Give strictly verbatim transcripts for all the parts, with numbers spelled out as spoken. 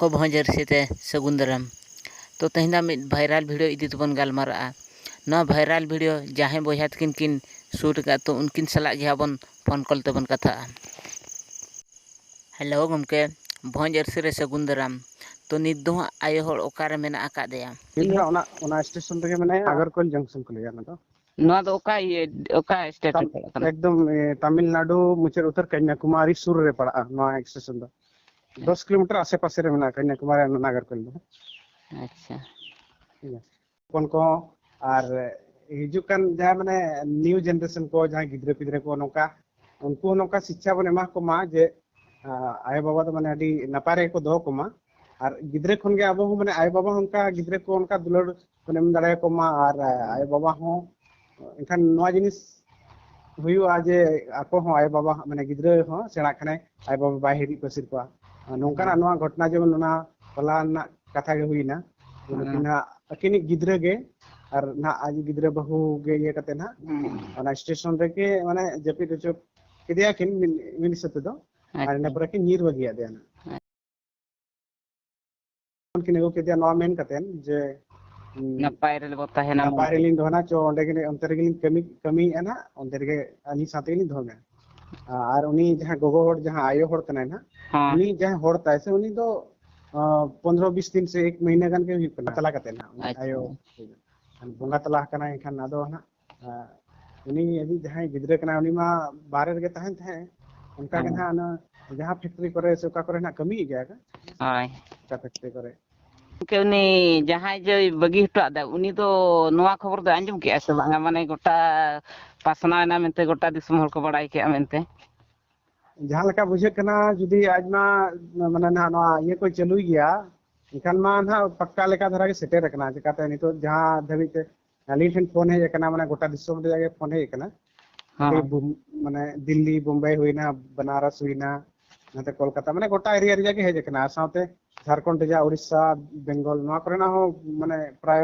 ᱠᱚ ᱵᱷᱚᱸᱡᱽ ᱟᱹᱨᱥᱤ ᱛᱮ ᱥᱟᱹᱜᱩᱱ ᱫᱟᱨᱟᱢ᱾ ᱛᱚ, ᱛᱮᱦᱮᱧ ᱫᱚ ᱢᱤᱫ viral video ᱤᱫᱤ ᱛᱮᱵᱚᱱ ᱜᱟᱞᱢᱟᱨᱟᱜᱼᱟ᱾ ᱱᱚᱣᱟ viral video ᱡᱟᱦᱟᱸᱭ ᱵᱚᱭᱦᱟ ᱛᱟᱹᱠᱤᱱ ᱠᱤᱱ shoot ᱟᱠᱟᱫ, ᱛᱚ ᱩᱱᱠᱤᱱ ᱥᱟᱞᱟᱜ ᱜᱮ ᱦᱟᱸᱜ ᱵᱚᱱ phone call ᱛᱮᱵᱚᱱ ᱠᱟᱛᱷᱟᱜᱼᱟ᱾ Hello ᱜᱚᱢᱠᱮ, ᱵᱷᱚᱸᱡᱽ ᱟᱹᱨᱥᱤ ᱨᱮ ᱥᱟᱹᱜᱩᱱ ᱫᱟᱨᱟᱢ᱾ ᱛᱚ ᱱᱤᱛ ᱫᱚ ᱦᱟᱸᱜ ᱟᱭᱳ ᱦᱚᱲ ᱚᱠᱟᱨᱮ ᱢᱮᱱᱟᱜ ᱟᱠᱟᱫᱮᱭᱟ? ᱤᱧ ᱫᱚ ᱚᱱᱟ, ᱚᱱᱟ station ᱨᱮᱜᱮ ᱢᱮᱱᱟᱭᱟ, ᱱᱟᱜᱚᱨᱠᱳᱭᱤᱞ junction ᱠᱚ ᱞᱟᱹᱭᱟ ᱚᱱᱟ ᱫᱚ᱾ ᱱᱚᱣᱟ ᱫᱚ ᱚᱠᱟ ᱤᱭᱟᱹ, ᱚᱠᱟ state ᱨᱮ ᱛᱟᱢ-, ᱯᱟᱲᱟᱜ ᱠᱟᱱᱟ? ᱮᱠᱫᱚᱢ, ᱮ, ᱛᱟᱢᱤᱞᱱᱟᱲᱩ ᱢᱩᱪᱟᱹᱫ ᱩᱛᱟᱹᱨ ᱠᱚᱱᱱᱟᱠᱩᱢᱟᱨᱤ ᱥᱩᱨ ᱨᱮ ᱯᱟᱲᱟᱜᱼᱟ ᱱᱚᱣᱟ station ᱫᱚ᱾ ᱫᱚᱥ ᱠᱤᱞᱳᱢᱤᱴᱟᱨ ᱟᱥᱮ ᱯᱟᱥᱮ ᱨᱮ ᱢᱮᱱᱟᱜᱼᱟ ᱠᱚᱱᱱᱟᱠᱩᱢᱟᱨᱤ ᱟᱨ ᱱᱟᱜᱚᱨᱠᱳᱭᱤᱞ ᱫᱚ᱾ ᱟᱪᱪᱷᱟ᱾ ᱴᱷᱤᱠ ᱟᱪᱷᱮ᱾ ᱦᱚᱯᱚᱱ ᱠᱚ ᱟᱨ ᱦᱤᱡᱩᱜ ᱠᱟᱱ ᱡᱟᱦᱟᱸᱭ ᱢᱟᱱᱮ new generation ᱠᱚ, ᱡᱟᱦᱟᱸᱭ ᱜᱤᱫᱽᱨᱟᱹ ᱯᱤᱫᱽᱨᱟᱹ ᱠᱚ ᱱᱚᱝᱠᱟ, ᱩᱱᱠᱩ ᱦᱚᱸ ᱱᱚᱝᱠᱟ ᱥᱤᱠᱪᱷᱟ ᱵᱚᱱ ᱮᱢᱟ ᱠᱚᱢᱟ ᱡᱮ, ᱟ, ᱟᱭᱳ ᱵᱟᱵᱟ ᱫᱚ ᱢᱟᱱᱮ ᱟᱹᱰᱤ ᱱᱟᱯᱟᱭ ᱨᱮᱜᱮ ᱠᱚ ᱫᱚᱦᱚ ᱠᱚᱢᱟ᱾ ᱟᱨ ᱜᱤᱫᱽᱨᱟᱹ ᱠᱷᱚᱱ ᱜᱮ ᱟᱵᱚ ᱦᱚᱸ ᱢᱟᱱᱮ ᱟᱭᱳ ᱵᱟᱵᱟ ᱦᱚᱸ ᱚᱱᱠᱟ ᱜᱤᱫᱽᱨᱟᱹ ᱠᱚ ᱚᱱᱠᱟ ᱫᱩᱞᱟᱹᱲ ᱵᱚᱱ ᱮᱢ ᱫᱟᱲᱮᱭᱟᱠᱚ ᱢᱟ᱾ ᱟᱨ, ᱟ, ᱟᱭᱳ ᱵᱟᱵᱟ ᱦᱚᱸ ᱮᱱᱠᱷᱟᱱ ᱱᱚᱣᱟ ᱡᱤᱱᱤᱥ ᱦᱩᱭᱩᱜᱼᱟ ᱡᱮ ᱟᱠᱚ ᱦᱚᱸ ᱟᱭᱳ ᱵᱟᱵᱟ, ᱢᱟᱱᱮ ᱜᱤᱫᱽᱨᱟᱹ ᱦᱚᱸ ᱥᱮᱬᱟᱜ ᱠᱟᱱᱟᱭ, ᱟᱭᱳ ᱵᱟᱵᱟ ᱵᱟᱭ ᱦᱤᱨᱤᱡ ᱯᱟᱹᱥᱤᱨ ᱠᱚᱣᱟ᱾ ᱟᱨ ᱱᱚᱝᱠᱟᱱᱟᱜ ᱦᱮᱸ᱾ ᱱᱚᱣᱟ ᱜᱷᱚᱴᱚᱱᱟ ᱡᱮᱢᱚᱱ ᱚᱱᱟ ᱦᱚᱞᱟ ᱨᱮᱱᱟᱜ ᱠᱟᱛᱷᱟ ᱜᱮ ᱦᱩᱭᱱᱟ, ᱡᱮ ᱱᱩᱠᱤᱱ ᱦᱮᱸ᱾ ᱦᱟᱸᱜ ᱟᱹᱠᱤᱱᱤᱡ ᱜᱤᱫᱽᱨᱟᱹ ᱜᱮ ᱟᱨ ᱱᱟᱦᱟᱜ ᱟᱡ ᱜᱤᱫᱽᱨᱟᱹ ᱵᱟᱹᱦᱩ ᱜᱮ ᱤᱭᱟᱹ ᱠᱟᱛᱮ ᱱᱟᱦᱟᱜ ᱦᱮᱸ᱾ ᱚᱱᱟ station ᱨᱮᱜᱮ ᱢᱟᱱᱮ ᱡᱟᱹᱯᱤᱫ ᱦᱚᱪᱚ ᱠᱮᱫᱮᱭᱟ ᱠᱤᱱ ᱢᱤᱫ, ᱢᱤᱫ ᱦᱤᱥᱟᱹᱵ ᱛᱮᱫᱚ᱾ ᱟᱨ ᱤᱱᱟᱹ ᱟᱪᱪᱷᱟ᱾ ᱯᱚᱨᱮ ᱠᱤᱱ ᱧᱤᱨ ᱵᱟᱹᱜᱤᱭᱟᱫ ᱫᱮᱭᱟ ᱱᱟᱦᱟᱜ᱾ ᱠᱤᱱ ᱟᱹᱜᱩ ᱠᱮᱫᱮᱭᱟ ᱱᱚᱣᱟ ᱢᱮᱱ ᱠᱟᱛᱮ ᱡᱮ, ᱩᱸ, ᱱᱟᱯᱟᱭ ᱨᱮᱵᱚ ᱛᱟᱦᱮᱱᱟ ᱱᱟᱯᱟᱭ ᱢᱮᱱᱛᱮ᱾ ᱨᱮᱞᱤᱧ ᱫᱚᱦᱚᱱᱟ, ᱪᱚ ᱚᱸᱰᱮ ᱜᱮ, ᱚᱱᱛᱮ ᱨᱮᱜᱮᱞᱤᱧ ᱠᱟᱹᱢᱤ, ᱠᱟᱹᱢᱤᱭᱮᱫᱼᱟ ᱱᱟᱦᱟᱜ, ᱚᱱᱛᱮ ᱨᱮᱜᱮ ᱟᱹᱞᱤᱧ ᱥᱟᱶᱛᱮ ᱜᱮᱞᱤᱧ ᱫᱚᱦᱚ ᱢᱮᱭᱟ᱾ ᱟᱨ ᱩᱱᱤ ᱡᱟᱦᱟᱸ ᱜᱚᱜᱚ ᱦᱚᱲ, ᱡᱟᱦᱟᱸ ᱟᱭᱳ ᱦᱚᱲ ᱠᱟᱱᱟᱭ ᱱᱟᱦᱟᱜ, ᱦᱮᱸ᱾ ᱩᱱᱤ ᱡᱟᱦᱟᱸᱭ ᱦᱚᱲ ᱛᱟᱭ ᱥᱮ, ᱩᱱᱤ ᱫᱚ, ᱟᱸ, ᱯᱚᱱᱫᱽᱨᱚ ᱵᱤᱥ ᱫᱤᱱ ᱥᱮ ᱮᱠ ᱢᱟᱹᱦᱱᱟᱹ ᱜᱟᱱ ᱜᱮ ᱦᱩᱭᱩᱜ ᱠᱟᱱᱟ ᱛᱟᱞᱟ ᱠᱟᱛᱮ ᱱᱟᱦᱟᱜ, ᱩᱱᱤ ᱟᱪᱪᱷᱟ᱾ ᱟᱭᱳ ᱵᱚᱸᱜᱟ ᱛᱟᱞᱟ ᱟᱠᱟᱱᱟᱭ᱾ ᱮᱱᱠᱷᱟᱱ ᱟᱫᱚ ᱱᱟᱦᱟᱜ, ᱟᱸ, ᱩᱱᱤ ᱟᱹᱡᱤᱡ ᱡᱟᱦᱟᱸᱭ ᱜᱤᱫᱽᱨᱟᱹ ᱠᱟᱱᱟᱭ, ᱩᱱᱤ ᱢᱟ ᱵᱟᱦᱨᱮ ᱨᱮᱜᱮ ᱛᱟᱦᱮᱱ ᱛᱟᱦᱮᱸᱫ, ᱚᱱᱠᱟ ᱜᱮ ᱦᱮᱸ᱾ ᱱᱟᱦᱟᱜ ᱚᱱᱟ ᱡᱟᱦᱟᱸ factory ᱠᱚᱨᱮ ᱥᱮ ᱚᱠᱟ ᱠᱚᱨᱮ ᱱᱟᱦᱟᱜ ᱠᱟᱹᱢᱤᱭᱮᱫ ᱜᱮᱭᱟ ᱠᱚ, ᱦᱳᱭ᱾ ᱚᱱᱠᱟ factory ᱠᱚᱨᱮ᱾ ᱜᱚᱢᱠᱮ, ᱩᱱᱤ ᱡᱟᱦᱟᱸᱭ ᱡᱮᱭ ᱵᱟᱹᱜᱤ ᱦᱚᱴᱚᱣᱟᱜ ᱫᱟ, ᱩᱱᱤ ᱫᱚ ᱱᱚᱣᱟ ᱠᱷᱚᱵᱚᱨ ᱫᱚ ᱟᱸᱡᱚᱢ ᱠᱮᱜᱼᱟ ᱥᱮ ᱵᱟᱝᱟ? ᱢᱟᱱᱮ, ᱜᱚᱴᱟ ᱯᱟᱥᱱᱟᱣ ᱮᱱᱟ ᱢᱮᱱᱛᱮ, ᱜᱚᱴᱟ ᱫᱤᱥᱚᱢ ᱦᱚᱲ ᱠᱚ ᱵᱟᱲᱟᱭ ᱠᱮᱜᱼᱟ ᱢᱮᱱᱛᱮ᱾ ᱡᱟᱦᱟᱸ ᱞᱮᱠᱟ ᱵᱩᱡᱷᱟᱹᱜ ᱠᱟᱱᱟ, ᱡᱩᱫᱤ ᱟᱡ ᱢᱟ, ᱢᱟᱱᱮ, ᱱᱟᱦᱟᱜ ᱱᱚᱣᱟ ᱤᱭᱟᱹ ᱠᱚᱭ ᱪᱟᱹᱞᱩᱭ ᱜᱮᱭᱟ, ᱮᱱᱠᱷᱟᱱ ᱢᱟ ᱱᱟᱦᱟᱜ ᱯᱟᱠᱠᱟ ᱞᱮᱠᱟ ᱫᱷᱟᱨᱟ ᱜᱮ ᱥᱮᱴᱮᱨ ᱟᱠᱟᱱᱟ᱾ ᱪᱤᱠᱟᱛᱮ ᱱᱤᱛᱚᱜ ᱡᱟᱦᱟᱸ ᱫᱷᱟᱹᱵᱤᱡ ᱛᱮ ᱟᱹᱞᱤᱧ ᱴᱷᱮᱱ ᱯᱷᱳᱱ ᱦᱮᱡ ᱟᱠᱟᱱᱟ, ᱢᱟᱱᱮ, ᱜᱚᱴᱟ ᱫᱤᱥᱚᱢ ᱨᱮᱭᱟᱜ ᱜᱮ ᱯᱷᱳᱱ ᱦᱮᱡ ᱟᱠᱟᱱᱟ᱾ ᱦᱮᱸ᱾ ᱟᱹᱰᱤ ᱵᱩᱢ-, ᱢᱟᱱᱮ, ᱫᱤᱞᱞᱤ, ᱵᱳᱢᱵᱟᱭ ᱦᱩᱭᱱᱟ, ᱵᱟᱱᱟᱨᱚᱥ ᱦᱩᱭᱱᱟ, ᱱᱚᱛᱮ ᱠᱳᱞᱠᱟᱛᱟ, ᱢᱟᱱᱮ, ᱜᱚᱴᱟ ᱮᱨᱤᱭᱟ ᱨᱮᱭᱟᱜ ᱜᱮ ᱦᱮᱡ ᱟᱠᱟᱱᱟ᱾ ᱟᱨ ᱥᱟᱶᱛᱮ ᱡᱷᱟᱲᱠᱷᱚᱸᱰ ᱨᱮᱭᱟᱜ, ᱩᱲᱤᱥᱥᱟ, ᱵᱮᱝᱜᱚᱞ, ᱱᱚᱣᱟ ᱠᱚᱨᱮᱱᱟᱜ ᱦᱚᱸ, ᱢᱟᱱᱮ, ᱯᱨᱟᱭ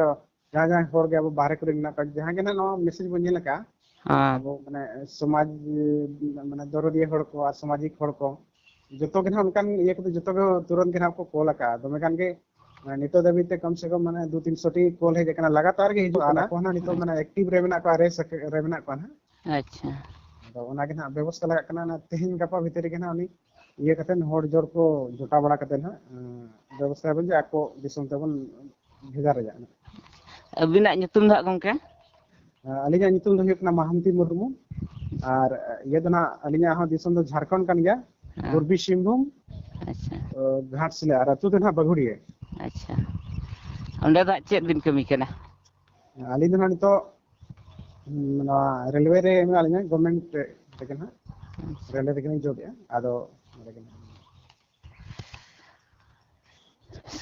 ᱡᱟᱦᱟᱸ ᱡᱟᱦᱟᱸᱭ ᱦᱚᱲ ᱜᱮ ᱟᱵᱚ ᱵᱟᱦᱨᱮ ᱠᱚᱨᱮ ᱢᱮᱱᱟᱜ ᱠᱚᱣᱟ, ᱡᱟᱦᱟᱸ ᱜᱮ ᱱᱟᱜ ᱱᱚᱣᱟ ᱢᱮᱥᱮᱡᱽ ᱵᱚᱱ ᱧᱮᱞ ᱟᱠᱟᱫᱼᱟ, ᱦᱮᱸ᱾ ᱟᱵᱚ, ᱢᱟᱱᱮ, ᱥᱚᱢᱟᱡᱽ, ᱢᱟᱱᱮ, ᱫᱚᱨᱚᱫᱤᱭᱟᱹ ᱦᱚᱲ ᱠᱚ ᱟᱨ ᱥᱟᱢᱟᱡᱤᱠ ᱦᱚᱲ ᱠᱚ, ᱡᱚᱛᱚ ᱜᱮ ᱱᱟᱦᱟᱜ ᱚᱱᱠᱟᱱ ᱤᱭᱟᱹ ᱠᱚᱫᱚ ᱡᱚᱛᱚ ᱜᱮ ᱛᱩᱨᱟᱹᱱ ᱜᱮ ᱱᱟᱦᱟᱜ ᱠᱚ ᱠᱚᱞ ᱟᱠᱟᱫᱼᱟ᱾ ᱫᱚᱢᱮ ᱜᱟᱱ ᱜᱮ, ᱢᱟᱱᱮ, ᱱᱤᱛᱚᱜ ᱫᱷᱟᱹᱵᱤᱡ ᱛᱮ ᱠᱚᱢ ᱥᱮ ᱠᱚᱢ, ᱢᱟᱱᱮ, ᱫᱩ ᱛᱤᱱᱥᱚ ᱴᱤ ᱠᱚᱞ ᱦᱮᱡ ᱟᱠᱟᱱᱟ, ᱞᱟᱜᱟᱛᱟᱨ ᱜᱮ ᱦᱤᱡᱩᱜ ᱠᱟᱱᱟ᱾ ᱟᱠᱚ ᱦᱚᱸ ᱱᱤᱛᱚᱜ, ᱢᱟᱱᱮ, ᱮᱠᱴᱤᱵᱷ ᱨᱮ ᱢᱮᱱᱟᱜ ᱠᱚᱣᱟ, ᱨᱮᱥ ᱨᱮ ᱢᱮᱱᱟᱜ ᱠᱚᱣᱟ ᱱᱟᱦᱟᱜ᱾ ᱟᱪᱪᱷᱟ᱾ ᱟᱫᱚ ᱚᱱᱟ ᱜᱮ ᱱᱟᱦᱟᱜ ᱵᱮᱵᱚᱥᱛᱷᱟ ᱞᱟᱜᱟᱜ ᱠᱟᱱᱟ, ᱚᱱᱟ ᱛᱮᱦᱮᱧ ᱜᱟᱯᱟ ᱵᱷᱤᱛᱤᱨ ᱨᱮᱜᱮ ᱱᱟᱦᱟᱜ ᱩᱱᱤ ᱤᱭᱟᱹ ᱠᱟᱛᱮ, ᱦᱚᱲ ᱡᱳᱲ ᱠᱚ ᱡᱚᱴᱟᱣ ᱵᱟᱲᱟ ᱠᱟᱛᱮ ᱱᱟᱦᱟᱜ, ᱮᱸ, ᱵᱮᱵᱚᱥᱛᱷᱟᱭᱟᱵᱚᱱ ᱡᱮ ᱟᱠᱚ ᱫᱤᱥᱚᱢ ᱛᱮᱵᱚᱱ ᱵᱷᱮᱡᱟ ᱨᱮᱭᱟᱜ ᱱᱟᱦᱟᱜ᱾ ᱟᱹᱵᱤᱱᱟᱜ ᱧᱩᱛᱩᱢ ᱫᱚ ᱦᱟᱸᱜ, ᱜᱚᱢᱠᱮ? ᱟᱹᱞᱤᱧᱟᱜ ᱧᱩᱛᱩᱢ ᱫᱚ ᱦᱩᱭᱩᱜ ᱠᱟᱱᱟ ᱢᱟᱦᱟᱱᱛᱤ ᱢᱩᱨᱢᱩ᱾ ᱟᱨ ᱤᱭᱟᱹ ᱫᱚ ᱱᱟᱦᱟᱜ, ᱟᱹᱞᱤᱧᱟᱜ ᱦᱚᱸ ᱫᱤᱥᱚᱢ ᱫᱚ ᱡᱷᱟᱲᱠᱷᱚᱸᱰ ᱠᱟᱱ ᱜᱮᱭᱟ, ᱦᱮᱸ᱾ ᱯᱩᱨᱵᱤ ᱥᱤᱝᱵᱷᱩᱢ, ᱟᱪᱪᱷᱟ᱾ ᱚ, ᱜᱷᱟᱴᱥᱤᱞᱟᱹ, ᱟᱨ ᱟᱹᱛᱩ ᱫᱚ ᱱᱟᱦᱟᱜ ᱵᱟᱹᱜᱷᱩᱲᱤᱭᱟᱹ᱾ ᱟᱪᱪᱷᱟ᱾ ᱚᱸᱰᱮ ᱫᱚ ᱦᱟᱸᱜ ᱪᱮᱫ ᱵᱤᱱ ᱠᱟᱹᱢᱤ ᱠᱟᱱᱟ? ᱟᱹᱞᱤᱧ ᱫᱚ ᱱᱟᱦᱟᱜ ᱱᱤᱛᱚᱜ, ᱩᱸ, ᱱᱚᱣᱟ ᱨᱮᱞᱣᱮ ᱨᱮ ᱢᱮᱱᱟᱜ ᱞᱤᱧᱟ, ᱜᱚᱵᱷᱚᱨᱱᱢᱮᱱᱴ ᱨᱮᱜᱮ ᱱᱟᱦᱟᱜ, ᱟᱪᱪᱷᱟ᱾ ᱨᱮᱞᱣᱮ ᱨᱮᱜᱮ ᱞᱤᱧ ᱡᱚᱵᱮᱜᱼᱟ᱾ ᱟᱫᱚ ᱱᱚᱰᱮ ᱜᱮ ᱱᱟᱦᱟᱜ᱾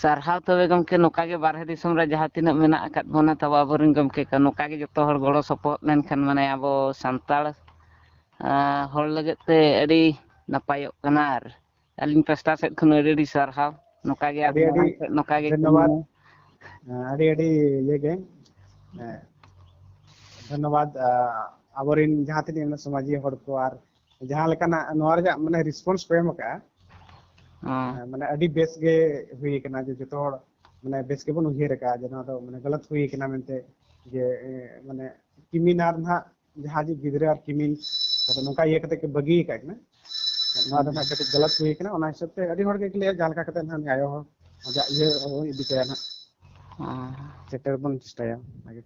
ᱥᱟᱨᱦᱟᱣ ᱛᱚᱵᱮ ᱜᱚᱢᱠᱮ, ᱱᱚᱝᱠᱟ ᱜᱮ ᱵᱟᱨᱦᱮ ᱫᱤᱥᱚᱢ ᱨᱮ ᱡᱟᱦᱟᱸ ᱛᱤᱱᱟᱹᱜ ᱢᱮᱱᱟᱜ ᱟᱠᱟᱫ ᱵᱚᱱᱟ ᱛᱟᱵᱚ ᱟᱵᱚᱨᱮᱱ ᱜᱚᱢᱠᱮ ᱠᱚ, ᱱᱚᱝᱠᱟ ᱜᱮ ᱡᱚᱛᱚ ᱦᱚᱲ ᱜᱚᱲᱚ ᱥᱚᱯᱚᱦᱚᱫ ᱞᱮᱱᱠᱷᱟᱱ, ᱢᱟᱱᱮ, ᱟᱵᱚ ᱥᱟᱱᱛᱟᱲ, ᱟᱸ, ᱦᱚᱲ ᱞᱟᱹᱜᱤᱫ ᱛᱮ ᱟᱹᱰᱤ ᱱᱟᱯᱟᱭᱚᱜ ᱠᱟᱱᱟ᱾ ᱟᱨ ᱟᱹᱞᱤᱧ ᱯᱟᱥᱴᱟ ᱥᱮᱫ ᱠᱷᱚᱱ ᱟᱹᱰᱤ ᱟᱹᱰᱤ ᱥᱟᱨᱦᱟᱣ, ᱱᱚᱝᱠᱟ ᱜᱮ ᱟᱹᱰᱤ ᱟᱹᱵᱤᱱ ᱟᱹᱰᱤ ᱢᱟᱲᱟᱝ ᱥᱮᱫ ᱱᱚᱝᱠᱟ ᱜᱮ ᱫᱷᱚᱱᱭᱚᱵᱟᱫ᱾ ᱠᱟᱹᱢᱤ᱾ ᱦᱮᱸ, ᱟᱹᱰᱤ ᱟᱹᱰᱤ ᱤᱭᱟᱹ ᱜᱮ, ᱦᱮᱸ, ᱫᱷᱚᱱᱭᱚᱵᱟᱫ, ᱟ, ᱟᱵᱚᱨᱮᱱ ᱡᱟᱦᱟᱸ ᱛᱤᱱᱟᱹᱜ ᱢᱟᱱᱮ ᱥᱚᱢᱟᱡᱤᱭᱟᱹ ᱦᱚᱲ ᱠᱚ ᱟᱨ ᱡᱟᱦᱟᱸ ᱞᱮᱠᱟᱱᱟᱜ ᱱᱚᱣᱟ ᱨᱮᱭᱟᱜ ᱢᱟᱱᱮ ᱨᱮᱥᱯᱚᱱᱥ ᱠᱚ ᱮᱢ ᱟᱠᱟᱫᱼᱟ, ᱦᱮᱸ᱾ ᱢᱟᱱᱮ ᱟᱹᱰᱤ ᱵᱮᱥ ᱜᱮ ᱦᱩᱭ ᱟᱠᱟᱱᱟ, ᱡᱮ ᱡᱚᱛᱚ ᱦᱚᱲ ᱢᱟᱱᱮ ᱵᱮᱥ ᱜᱮᱵᱚᱱ ᱩᱭᱦᱟᱹᱨ ᱟᱠᱟᱫᱼᱟ, ᱡᱮ ᱱᱚᱣᱟ ᱫᱚ ᱢᱟᱱᱮ ᱜᱟᱞᱟᱛ ᱦᱩᱭ ᱟᱠᱟᱱᱟ ᱢᱮᱱᱛᱮ, ᱡᱮ, ᱮ, ᱢᱟᱱᱮ ᱠᱤᱢᱤᱱ ᱟᱨ ᱱᱟᱦᱟᱜ ᱡᱟᱦᱟᱸ ᱡᱮ ᱜᱤᱫᱽᱨᱟᱹ ᱟᱨ ᱠᱤᱢᱤᱱ ᱱᱚᱝᱠᱟ ᱤᱭᱟᱹ ᱠᱟᱛᱮ ᱠᱚ ᱵᱟᱹᱜᱤ ᱟᱠᱟᱫ ᱠᱤᱱᱟ, ᱱᱚᱣᱟ ᱫᱚ ᱱᱟᱦᱟᱜ ᱠᱟᱹᱴᱤᱡ ᱜᱟᱞᱟᱛ ᱦᱩᱭ ᱟᱠᱟᱱᱟ᱾ ᱚᱱᱟ ᱦᱤᱥᱟᱹᱵ ᱛᱮ ᱟᱹᱰᱤ ᱦᱚᱲ ᱜᱮᱠᱚ ᱞᱟᱹᱭᱟ, ᱡᱟᱦᱟᱸ ᱞᱮᱠᱟ ᱠᱟᱛᱮ ᱱᱟᱦᱟᱜ ᱩᱱᱤ ᱟᱭᱳ ᱦᱚᱲ ᱟᱡᱟᱜ ᱤᱭᱟᱹ ᱵᱚᱱ ᱤᱫᱤ ᱠᱟᱭᱟ ᱱᱟᱦᱟᱜ, ᱦᱮᱸ᱾ ᱥᱮᱴᱮᱨ ᱵᱚᱱ ᱪᱮᱥᱴᱟᱭᱟ ᱚᱱᱟᱜᱮ᱾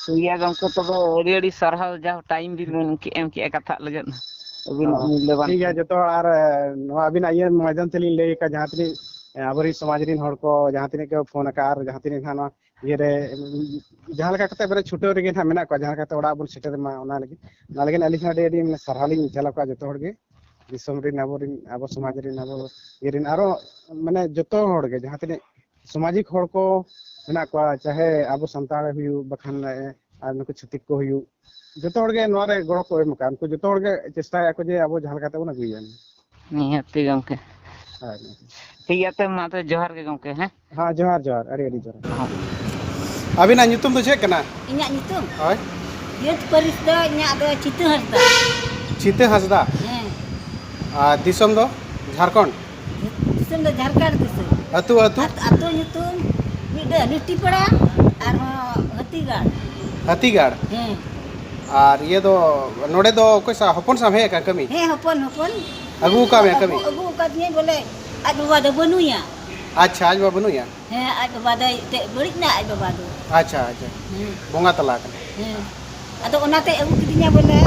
ᱴᱷᱤᱠ ᱜᱮᱭᱟ ᱜᱚᱢᱠᱮ, ᱛᱚᱵᱮ ᱟᱹᱰᱤ ᱟᱹᱰᱤ ᱥᱟᱨᱦᱟᱣ, ᱡᱟ ᱴᱟᱭᱤᱢ ᱵᱤᱱ ᱢᱮᱱ ᱠᱮᱫ, ᱮᱢ ᱠᱮᱫᱼᱟ ᱠᱟᱛᱷᱟᱜ ᱞᱟᱹᱜᱤᱫ, ᱟᱹᱵᱤᱱᱟᱜ ᱦᱚᱸ, ᱢᱩᱞᱞᱚᱵᱟᱱ ᱴᱷᱤᱠ ᱜᱮᱭᱟ᱾ ᱴᱟᱭᱤᱢ᱾ ᱡᱚᱛᱚ ᱦᱚᱲ ᱟᱨ, ᱮ, ᱱᱚᱣᱟ ᱟᱹᱵᱤᱱᱟᱜ ᱤᱭᱟᱹ ᱢᱟᱫᱽᱫᱷᱚᱢ ᱛᱮᱞᱤᱧ ᱞᱟᱹᱭ ᱟᱠᱟᱫ, ᱡᱟᱦᱟᱸ ᱛᱤᱱᱟᱹᱜ, ᱮ, ᱟᱵᱚᱨᱮᱱ ᱥᱚᱢᱟᱡᱽ ᱨᱮᱱ ᱦᱚᱲ ᱠᱚ ᱡᱟᱦᱟᱸ ᱛᱤᱱᱟᱹᱜ ᱠᱚ ᱯᱷᱳᱱ ᱟᱠᱟᱫ ᱟᱨ ᱡᱟᱦᱟᱸ ᱛᱤᱱᱟᱹᱜ ᱱᱟᱦᱟᱜ ᱱᱚᱣᱟ ᱤᱭᱟᱹᱨᱮ, ᱡᱟᱦᱟᱸ ᱞᱮᱠᱟ ᱠᱟᱛᱮ ᱢᱟᱱᱮ ᱪᱷᱩᱴᱟᱹᱣ ᱨᱮᱜᱮ ᱱᱟᱦᱟᱜ ᱢᱮᱱᱟᱜ ᱠᱚᱣᱟ, ᱡᱟᱦᱟᱸ ᱞᱮᱠᱟᱛᱮ ᱚᱲᱟᱜ ᱵᱚᱱ ᱥᱮᱴᱮᱨ ᱢᱟ, ᱚᱱᱟ ᱞᱟᱹᱜᱤᱫ, ᱚᱱᱟ ᱞᱟᱹᱜᱤᱫ ᱟᱹᱞᱤᱧ ᱦᱚᱸ ᱟᱹᱰᱤ ᱟᱹᱰᱤ ᱢᱟᱱᱮ ᱥᱟᱨᱦᱟᱣ ᱞᱤᱧ ᱪᱟᱞ ᱟᱠᱚᱣᱟ ᱡᱚᱛᱚ ᱦᱚᱲ ᱜᱮ, ᱫᱤᱥᱚᱢ ᱨᱮᱱ, ᱟᱵᱚᱨᱮᱱ, ᱟᱵᱚ ᱥᱚᱢᱟᱡᱽ ᱨᱮᱱ, ᱟᱵᱚ ᱤᱭᱟᱹ ᱨᱮᱱ, ᱟᱨᱚ ᱢᱟᱱᱮ ᱡᱚᱛᱚ ᱦᱚᱲ ᱜᱮ ᱡᱟᱦᱟᱸ ᱛᱤᱱᱟᱹᱜ ᱥᱟᱢᱟᱡᱤᱠ ᱦᱚᱲ ᱠᱚ ᱢᱮᱱᱟᱜ ᱠᱚᱣᱟ, ᱪᱟᱦᱮ ᱟᱵᱚ ᱥᱟᱱᱛᱟᱲ ᱦᱩᱭᱩᱜ, ᱵᱟᱠᱷᱟᱱ, ᱮ, ᱟᱨ ᱱᱩᱠᱩ ᱪᱷᱟᱹᱛᱤᱠ ᱠᱚ ᱦᱩᱭᱩᱜ, ᱡᱚᱛᱚ ᱦᱚᱲ ᱜᱮ ᱱᱚᱣᱟ ᱨᱮ ᱜᱚᱲᱚ ᱠᱚ ᱮᱢ ᱟᱠᱟᱫ᱾ ᱩᱱᱠᱩ ᱡᱚᱛᱚ ᱦᱚᱲ ᱜᱮ ᱪᱮᱥᱴᱟᱭᱟᱠᱚ ᱡᱮ ᱟᱵᱚ ᱡᱟᱦᱟᱸ ᱞᱮᱠᱟ ᱛᱮᱵᱚᱱ ᱟᱹᱜᱩᱭᱟ᱾ ᱱᱤᱦᱟᱹᱛᱤ ᱜᱚᱢᱠᱮ᱾ ᱦᱳᱭ᱾ ᱴᱷᱤᱠ ᱜᱮᱭᱟ, ᱛᱚᱵᱮ ᱢᱟ ᱛᱚᱵᱮ ᱡᱚᱦᱟᱨ ᱜᱮ ᱜᱚᱢᱠᱮ, ᱦᱮᱸ? ᱦᱮᱸ, ᱡᱚᱦᱟᱨ, ᱡᱚᱦᱟᱨ, ᱟᱹᱰᱤ ᱟᱹᱰᱤ ᱡᱚᱦᱟᱨ᱾ ᱦᱚᱸ᱾ ᱟᱹᱵᱤᱱᱟᱜ ᱧᱩᱛᱩᱢ ᱫᱚ ᱪᱮᱫ ᱠᱟᱱᱟ? ᱤᱧᱟᱹᱜ ᱧᱩᱛᱩᱢ? ᱦᱳᱭ᱾ ᱡᱟᱹᱛ ᱯᱟᱹᱨᱤᱥ ᱫᱚ ᱤᱧᱟᱹᱜ ᱫᱚ ᱪᱷᱤᱛᱟᱹ ᱦᱟᱸᱥᱫᱟ᱾ ᱪᱷᱤᱛᱟᱹ ᱦᱟᱸᱥᱫᱟ? ᱦᱮᱸ᱾ ᱟᱨ ᱫᱤᱥᱚᱢ ᱫᱚ? ᱡᱷᱟᱲᱠᱷᱚᱸᱰ? ᱫᱤᱥᱚᱢ ᱫᱚ ᱡᱷᱟᱲᱠᱷᱚᱸᱰ ᱫᱤᱥᱚᱢ᱾ ᱟᱹᱛᱩ, ᱟᱹᱛᱩ? ᱟᱛ-, ᱟᱹᱛᱩ ᱧᱩᱛᱩᱢ ᱢᱤᱫᱴᱟᱹᱝ ᱞᱤᱴᱤᱯᱟᱲᱟ, ᱟᱨᱦᱚᱸ ᱦᱟᱹᱛᱤᱜᱟᱲ᱾ ᱦᱟᱹᱛᱤᱜᱟᱲ? ᱦᱮᱸ᱾ ᱟᱨ ᱤᱭᱟᱹ ᱫᱚ, ᱱᱚᱰᱮ ᱫᱚ ᱚᱠᱚᱭ ᱥᱟᱶ, ᱦᱚᱯᱚᱱ ᱥᱟᱶ ᱮᱢ ᱦᱮᱡ ᱟᱠᱟᱱ ᱠᱟᱹᱢᱤ? ᱦᱮᱸ, ᱦᱚᱯᱚᱱ, ᱦᱚᱯᱚᱱ᱾ ᱟᱹᱜᱩ ᱟᱠᱟᱫ ᱢᱮᱭᱟ ᱠᱟᱹᱢᱤ? ᱟᱹᱜᱩ, ᱟᱹᱜᱩ ᱟᱠᱟᱫᱤᱧᱟᱭ ᱵᱚᱞᱮ, ᱟᱡ ᱵᱟᱵᱟ ᱫᱚ ᱵᱟᱹᱱᱩᱭᱟ᱾ ᱟᱪᱪᱷᱟ, ᱟᱡ ᱵᱟᱵᱟ ᱵᱟᱹᱱᱩᱭᱟ? ᱦᱮᱸ, ᱟᱡ ᱵᱟᱵᱟ ᱫᱚ ᱮᱱᱛᱮᱫ ᱵᱟᱹᱲᱤᱡ ᱮᱱᱟ ᱟᱡ ᱵᱟᱵᱟ ᱫᱚ᱾ ᱟᱪᱪᱷᱟ, ᱟᱪᱪᱷᱟ᱾ ᱦᱮᱸ᱾ ᱵᱚᱸᱜᱟ ᱛᱟᱞᱟ ᱟᱠᱟᱱᱟ᱾ ᱦᱮᱸ᱾ ᱟᱫᱚ ᱚᱱᱟᱛᱮ ᱟᱹᱜᱩ ᱠᱤᱫᱤᱧᱟ ᱵᱚᱞᱮ,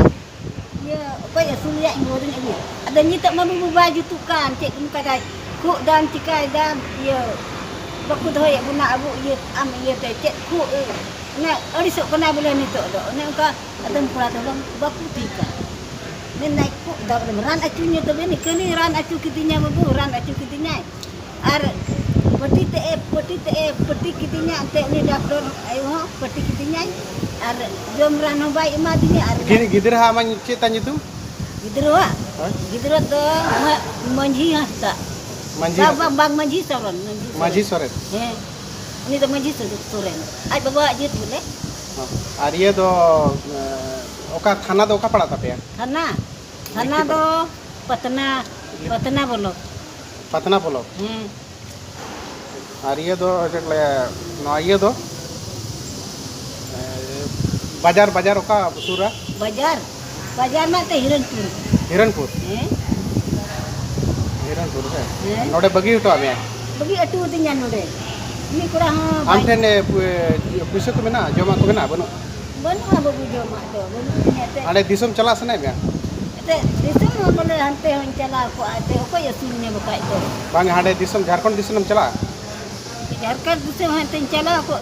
ᱤᱭᱟᱹ, ᱚᱠᱚᱭ ᱟᱹᱥᱩᱞᱮᱭᱟ, ᱤᱧ ᱵᱟᱵᱟ ᱫᱚᱧ ᱟᱹᱜᱩᱭᱟ᱾ ᱟᱫᱚ ᱱᱤᱛᱚᱜ ᱢᱟ ᱵᱟᱹᱵᱩ ᱵᱟᱭ ᱡᱩᱛᱩᱜ ᱠᱟᱱ, ᱪᱮᱫ ᱠᱚ ᱢᱮᱛᱟᱭ, ᱠᱷᱩᱜ ᱫᱟᱢ, ᱪᱤᱠᱟᱭ ᱫᱟᱢ, ᱤᱭᱟᱹ, ᱵᱟᱠᱚ ᱫᱚᱦᱚᱭᱮᱫ ᱵᱚᱱᱟ ᱟᱵᱚ ᱤᱭᱟᱹ, ᱟᱢ ᱤᱭᱟᱹᱛᱮ, ᱪᱮᱫ ᱠᱷᱩᱜ, ᱚᱱᱮ ᱟᱹᱲᱤᱥᱚᱜ ᱠᱟᱱᱟ ᱵᱚᱞᱮ ᱱᱤᱛᱚᱜ ᱫᱚ᱾ ᱚᱱᱮ ᱚᱱᱠᱟ ᱟᱫᱚᱢ ᱠᱚᱲᱟ ᱫᱚ ᱵᱟᱝ, ᱵᱟᱠᱚ ᱴᱷᱤᱠᱟ᱾ ᱢᱮᱱᱫᱟᱭ, ᱠᱷᱩᱜ ᱫᱟᱢ, ᱨᱟᱱ ᱚᱪᱚᱧ ᱢᱮ ᱛᱚᱵᱮ, ᱱᱤᱠᱟᱹᱱᱤ ᱨᱟᱱ ᱚᱪᱚ ᱠᱤᱫᱤᱧᱟ ᱵᱟᱹᱵᱩ, ᱨᱟᱱ ᱚᱪᱚ ᱠᱤᱫᱤᱧᱟᱭ᱾ ᱟᱨ ᱯᱟᱹᱴᱤ ᱛᱮ ᱮ, ᱯᱟᱹᱴᱤ ᱛᱮ ᱮ, ᱯᱟᱹᱴᱤ ᱠᱤᱫᱤᱧᱟ, ᱮᱱᱛᱮ ᱩᱱᱤ ᱰᱟᱠᱛᱚᱨ ᱟᱭᱳ ᱦᱚᱸ ᱯᱟᱹᱴᱤ ᱠᱤᱫᱤᱧᱟᱭ᱾ ᱟᱨ ᱡᱚᱢ ᱨᱟᱱ ᱦᱚᱸ ᱵᱟᱭ ᱮᱢᱟ ᱫᱤᱧᱟ᱾ ᱟᱨ ᱜᱤᱫ-, ᱜᱤᱫᱽᱨᱟᱹ ᱦᱟᱜ ᱟᱢᱟᱜ ᱪᱮᱫ ᱛᱟᱭ ᱧᱩᱛᱩᱢ? ᱜᱤᱫᱽᱨᱟᱹᱣᱟᱜ? ᱦᱳᱭ᱾ ᱜᱤᱫᱽᱨᱟᱹ ᱫᱚ ᱢᱟ-, ᱢᱟᱹᱡᱷᱤ ᱦᱟᱸᱥᱫᱟ᱾ ᱢᱟᱹᱡᱷᱤ ᱵᱟᱝ, ᱦᱟᱸᱥᱫᱟ᱾ ᱵᱟᱝ, ᱵᱟᱝ, ᱢᱟᱹᱡᱷᱤ ᱥᱚᱨᱮᱱ, ᱢᱟᱹᱡᱷᱤ ᱥᱚᱨᱮᱱ᱾ ᱢᱟᱹᱡᱷᱤ ᱥᱚᱨᱮᱱ᱾ ᱦᱮᱸ, ᱩᱱᱤ ᱫᱚ ᱢᱟᱹᱡᱷᱤ ᱥᱚᱨᱮᱱ, ᱥᱚᱨᱮᱱ᱾ ᱟᱡ ᱵᱟᱵᱟᱣᱟᱜ ᱡᱟᱹᱛ ᱵᱚᱞᱮ᱾ ᱦᱚᱸ᱾ ᱟᱨ ᱤᱭᱟᱹ ᱫᱚ, ᱮ, ᱚᱠᱟ ᱛᱷᱟᱱᱟ ᱫᱚ ᱚᱠᱟ ᱯᱟᱲᱟᱜ ᱛᱟᱯᱮᱭᱟ? ᱛᱷᱟᱱᱟ? ᱛᱷᱟᱱᱟ ᱫᱚ ᱯᱟᱛᱱᱟ, ᱯᱟᱛᱱᱟ ᱵᱞᱚᱠ᱾ ᱯᱟᱛᱱᱟ ᱵᱞᱚᱠ? ᱦᱮᱸ᱾ ᱟᱨ ᱤᱭᱟᱹ ᱫᱚ ᱪᱮᱫ ᱠᱚ ᱞᱟᱹᱭᱟ, ᱱᱚᱣᱟ ᱤᱭᱟᱹ ᱫᱚ, ᱮ, ᱵᱟᱡᱟᱨ, ᱵᱟᱡᱟᱨ ᱚᱠᱟ ᱥᱩᱨᱟ? ᱵᱟᱡᱟᱨ? ᱵᱟᱡᱟᱨ ᱢᱟ ᱮᱱᱛᱮ ᱦᱤᱨᱚᱱᱯᱩᱨ᱾ ᱦᱤᱨᱚᱱᱯᱩᱨ? ᱦᱮᱸ᱾ ᱦᱤᱨᱚᱱᱯᱩᱨ ᱨᱮ? ᱦᱮᱸ᱾ ᱱᱚᱰᱮ ᱵᱟᱹᱜᱤ ᱦᱚᱴᱚᱣᱟᱫ ᱢᱮᱭᱟ? ᱵᱟᱹᱜᱤ ᱦᱚᱴᱚ ᱟᱹᱫᱤᱧᱟ ᱱᱚᱰᱮ᱾ ᱩᱱᱤ ᱠᱚᱲᱟ ᱦᱚᱸ ᱟᱢ ᱵᱟᱭ ᱴᱷᱮᱱ, ᱮ, ᱯᱩ-, ᱮ, ᱯᱩᱭᱥᱟᱹ ᱠᱚ ᱢᱮᱱᱟᱜᱼᱟ? ᱡᱚᱢᱟᱜ ᱠᱚ ᱢᱮᱱᱟᱜᱼᱟ? ᱵᱟᱹᱱᱩᱜ? ᱵᱟᱹᱱᱩᱜᱼᱟ ᱵᱟᱹᱵᱩ, ᱡᱚᱢᱟᱜ ᱫᱚ ᱵᱟᱹᱱᱩᱜ ᱛᱤᱧᱟ ᱮᱱᱛᱮᱫ᱾ ᱦᱟᱸᱰᱮ ᱫᱤᱥᱚᱢ ᱪᱟᱞᱟᱜ ᱥᱟᱱᱟᱭᱮᱫ ᱢᱮᱭᱟ? ᱮᱱᱛᱮᱫ ᱫᱤᱥᱚᱢ ᱦᱚᱸ ᱵᱚᱞᱮ ᱦᱟᱱᱛᱮ ᱦᱚᱸᱧ ᱪᱟᱞᱟᱣ ᱠᱚᱜᱼᱟ, ᱮᱱᱛᱮᱫ ᱚᱠᱚᱭ ᱟᱹᱥᱩᱞᱤᱧᱟ ᱵᱟᱠᱷᱟᱡ ᱫᱚ? ᱵᱟᱝ, ᱦᱟᱸᱰᱮ ᱫᱤᱥᱚᱢ, ᱡᱷᱟᱲᱠᱷᱚᱸᱰ ᱫᱤᱥᱚᱢ ᱮᱢ ᱪᱟᱞᱟᱜᱼᱟ? ᱡᱷᱟᱲᱠᱷᱚᱸᱰ ᱫᱤᱥᱚᱢ ᱦᱚᱸ ᱮᱱᱛᱮᱧ ᱪᱟᱞᱟᱣ ᱠᱚᱜ